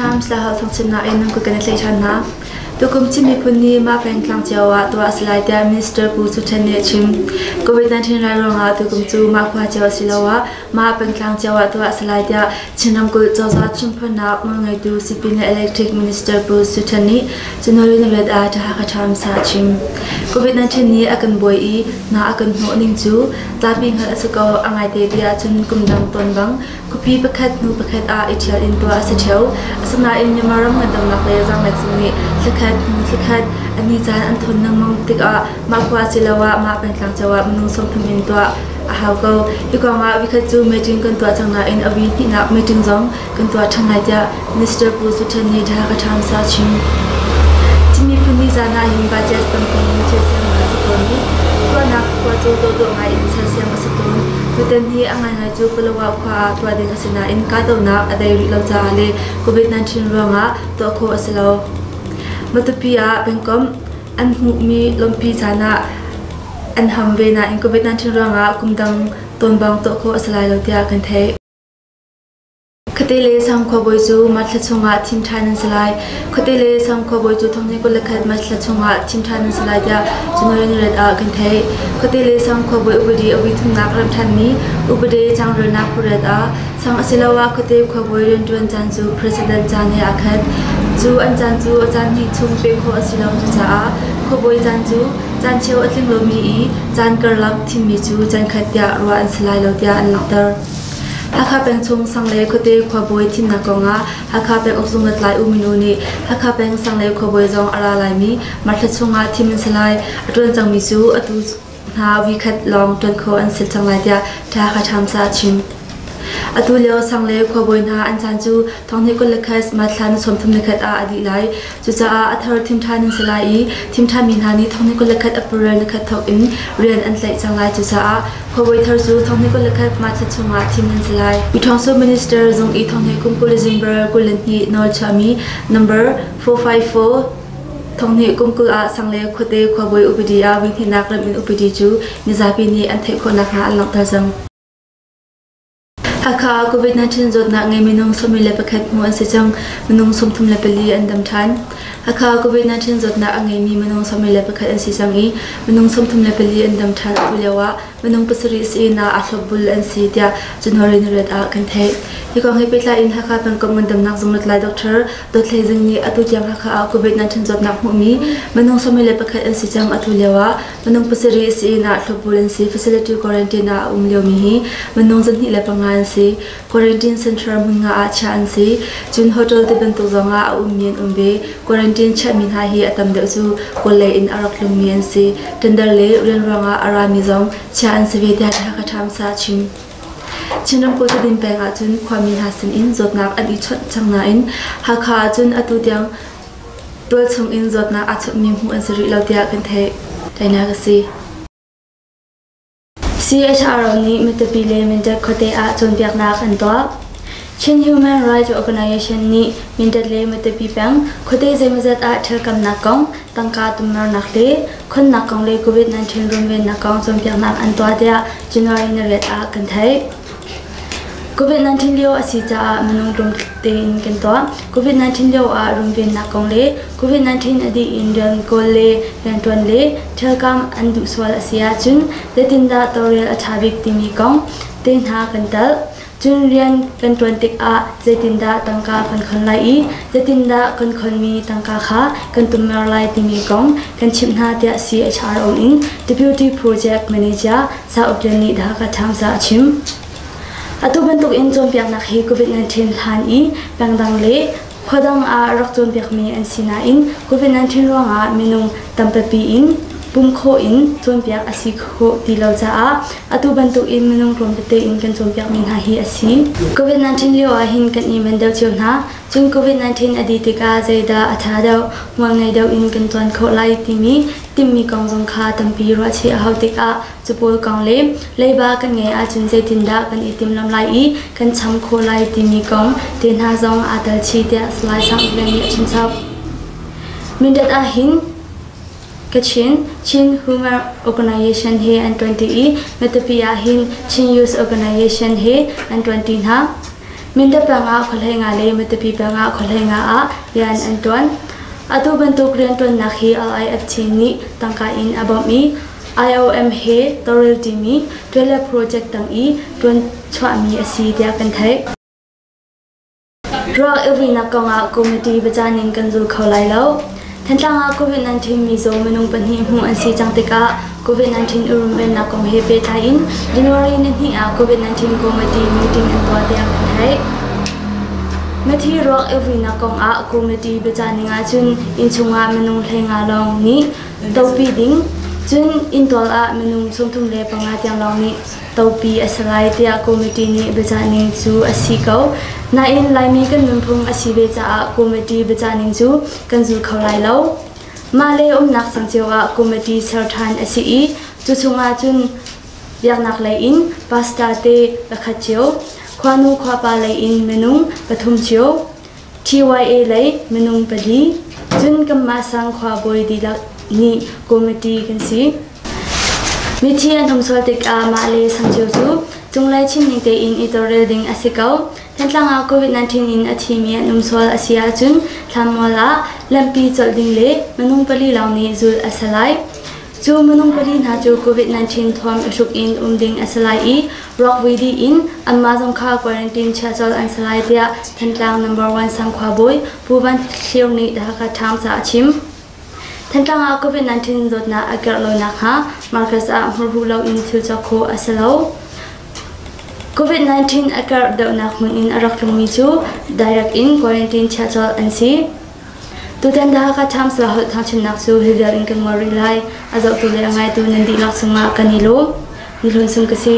Times la hal thawngchimnak in nan kut kan i tlaih ṭhan hna. Tukum Chin miphun nih mah pengtlang cio ah tuah a si lai tiah Minister Pu Su Ṭhen nih a chim. COVID-19 rai ruangah tukum cu mah khua cio asiloah mah pengtlang cio ah tuah a si lai tiah Chin ramkulh cozah chimphuannak nawlngeitu Sipin le Electric Minister Pu Su Ṭhen nih January ni riat ah The Hakha Times ah a chim. COVID-19 nih a kan buai i hna a kan hnawh ning cu zapi hngalh a si ko. A ngaite ti ahcun kum dang tawn bang Khuapi pakhat hnu pakhat ah i ṭhial in tuah a si ṭheo. Asinain Myanmar ram ngandamnak le zaanglek zung nih thlakhat hnu thlakhat a ni caan an thawn lengmang tikah mah khua asiloah mah pengtlang cio ah minung 30 in tuah a hau ko. Hi kongah vikhat cu meeting kan tuah cang nain a vi hnihnak meeting zong kan tuah ṭhan lai tiah Minister Pu Su Ṭhen nih The Hakha Times ah a chim. Chin miphun ni zaan ah hin budget tampi in sersiam a si tawn i tuahnak khua cu dawhdawh ngai in sersiam a si tawn. Tutan hi a ngaingai cu Palawa khua ah tuah ding a si nain kahdohnak a dai rih lo caah le COVID-19 ruangah tuah khawh a si lo. Matupi ah pengkomh an hmuhmi lawmhpi caan ah an ham ve nain COVID-19 ruangah kum dang tawn bang tuah khawh a si lai lo tiah kan theih. Khuate le sang khuabawi cu March thla chungah thim ṭhan an si lai. Khuate le sang khuabawi cu thong hnih 21 March thla chungah thim ṭhan an si lai tiah January ni riat ah kan theih. Khuate le sang khuabawi upadi a vuithumnak remh ṭhanmi upadi changrelnak pariat ah sang asiloah khuate khuabawi rianṭuan caan cu president caan he aa khat. Cu an caan cu a caan hnih chung peh khawh a si lo. Cucaah khuabawi caan cu caan cheu a tling lomi i caan karlak thimmi cu caan khat tiah ruah an si lai lo tiah an langhter. Hakha peng chung sang le khuate khuabawi thimnak kongah Hakha penguk zung lutlai U Minu nih Hakha peng sang le khuabawi zong a ra laimi March thla chungah thim an si lai. A ṭuan cangmi cu atu hna voikhat lawng ṭuan khawh an si cang lai tiah The Hakha Times ah a chim. Atu lio sang le khuabawi hna an caan cu thonghnih 21 March thla ni 31 ah a dih lai. Cucaah a thar thim ṭhan an si lai i thim ṭhanmi hna nih thonghnih 21 April nikhat thawk in rian an tlaih cang lai. Cucaah Khuabawi thar cu thonghnih 21 March thla chungah thim an si lai. Pyithawngsu Minister zung i thonghnih kum 20 December 22 nawl chuahmi number 454 thonghnih kum 20 ah sang le khuate khuabawi upadi ah vuihnihnak rem in upadi cu mizapi nih an theih khawh nakhnga an langhter cang. Hakha ah COVID-19 zawtnak ngei minung 21 hmuh an si cang. Minung 34 an dam ṭhan. Hakha ah COVID-19 zawtnak a ngeimi minung 21 an si cang i minung 34 an dam ṭhan. Atu lio ah minung pasarih sii-inn ah aa thlopbul an si tiah January ni riat ah kan theih. Hi kong he pehtlai in Hakha pengkomh ngandamnak zung lutlai Dr. Dawt Hlei Zing nih atu tiang Hakha ah COVID-19 zawtnak hmuhmi minung 21 an si cang. Atu lio ah Minung pasarih sii-inn ah thlopbul an si. Facility quarantine ah a um liomi hi minung 25 an si. Quarantine center hmun nga ah chiah an si. Cun hotel ti bantuk zongah a ummi an um ve. Quarantine chiahmi hna hi a tam deuh cu Kawl lei in a rak tlungmi an si. Tender le rian ruangah a rami zong chiah an si ve tiah Hakha Times ah a chim. Chin ramkulh Tedim peng ahcun khuami hna sinin zawtnak an i chawnh cang nain Hakha ahcun atu tiang Tualchung in zawtnak aa chawnhmi hmuh an si rih lo tiah kan theih. Tainak a si. CHRO nih Matupi le Mindat khuate ah cawnpiaknak an tuah. Chin Human Rights Organization nih Mindat le Matupi peng khuate zeimawzat ah ṭhialkamnak kong, tangka tummernak le khonnak kong le COVID-19 runvennak kong cawnpiaknak an tuah tiah January ni riat ah kan theih. COVID-19 lio a si caah minung rum tein kan tuah. COVID-19 lio ah runvennak kong le COVID-19 a dih in rian kawl le rianṭuan le ṭhialkam an duh sual a si ahcun zeitindah tawlrel a ṭha bik timi kong te hna kan telh. Cun rian kan ṭuan tikah zeitindah tangka kan khon lai i zeitindah kan khonmi tangka kha kan tummer lai timi kong kan chimh hna tiah CHRO in Deputy Project Manager Cauk Lian nih dah ka ṭhangza a chim. Atu bantuk in cawnpiaknak hi COVID-19 hlan i pengdang le khuadang ah rak cawnpiakmi an si nain COVID-19 ruangah minung tampipi in pum khawh in cawnpiak a si khawh ti lo caah atu bantuk in minung tlawm tete in kan cawnpiakmi hna hi a si. COVID-19 lio ah hin kan i men deuh cio hna. Cun COVID-19 a dih tikah zeidah a ṭha deuh, hmual ngei deuh in kan tuan khawh lai timi timhmi kong zong kha tampi ruahchih a hauh tikah cu pawl kong le leiba kan ngeih ahcun zeitindah kan i timhlamh lai i kan cham khawh lai timi kong te hna zong aa tel chih tiah Salai Sang Uk Lian nih a chimchap. Mindat ah hin Kachin Chin Human Organization he an ṭuanṭi i Matupi ah hin Chin Youth Organization he an ṭuanṭi hna. Mindat peng ah khuahlei nga le Matupi peng ah khuahlei nga ah rian an ṭuan. Atu bantuk rianṭuannak hi LIFT nih tangka in a bawmh i IOM he tawlrel ṭimi Toilet Project tang i ṭuanchuahmi a si tiah kan theih. Ruak i vuinak kongah committee biacah ning kan zul kho lai lo. Thantlang ah COVID-19 mizaw minung pahnih hmuh an si cang tikah COVID-19 i runvennak kong he pehtlai in January nihnih ah COVID-19 committee meeting an tuah tiah kan theih. Mithi ruak i vuinak kongah committee biacah ning ahcun innchung ah minung 15 lawng nih topi ding, cun inntual ah minung 35 tiang lawng nih topi a si lai tiah committee nih biacah ning cu a si ko. Nain Laimi kan nunphung a si ve caah committee biacah ning cu kan zul kho lai lo. Mah le umnak sang cio ah committee ser ṭhan a si i cu chungah cun biaknak lei in pastor te pakhat cio, khuanu khuapa lei in minung pathum cio, TYA lei minung pali, cun kanmah sang khuabawi dihlak nih committee kan si. Mithi an um sual tikah mah le sangcio cu cunglei chimning tein i tawlrel ding a si ko. Thantlang ah COVID-19 in a thimi an um sual a si ahcun thlanmual ah lampi colh ding le minung pali lawng nih zulh a si lai. Cu minung pali hna cu COVID-19 thuam i hruk in um ding a si lai i ruakvui dih in anmah zong kha quarantine chiah colh an si lai tiah Thantlang number 1 sang khuabawi Pu Van Thlir nih The Hakha Times ah a chim. Thantlang ah COVID-19 zawtnak a kerh lo nakhnga Marcus ah hmurhuh loin thil cawk khawh a si lo. COVID-19 a karh deuhnak hmun in a rak tlungmi cu direct in quarantine chiah colh an si. Tutan The Hakha Times la holh thangchimnak cu hi vial in kan ngol rih lai. A zohtu le a ngaitu nan dihlak cungah kan i lawm. Ni Hlun Sung ka si.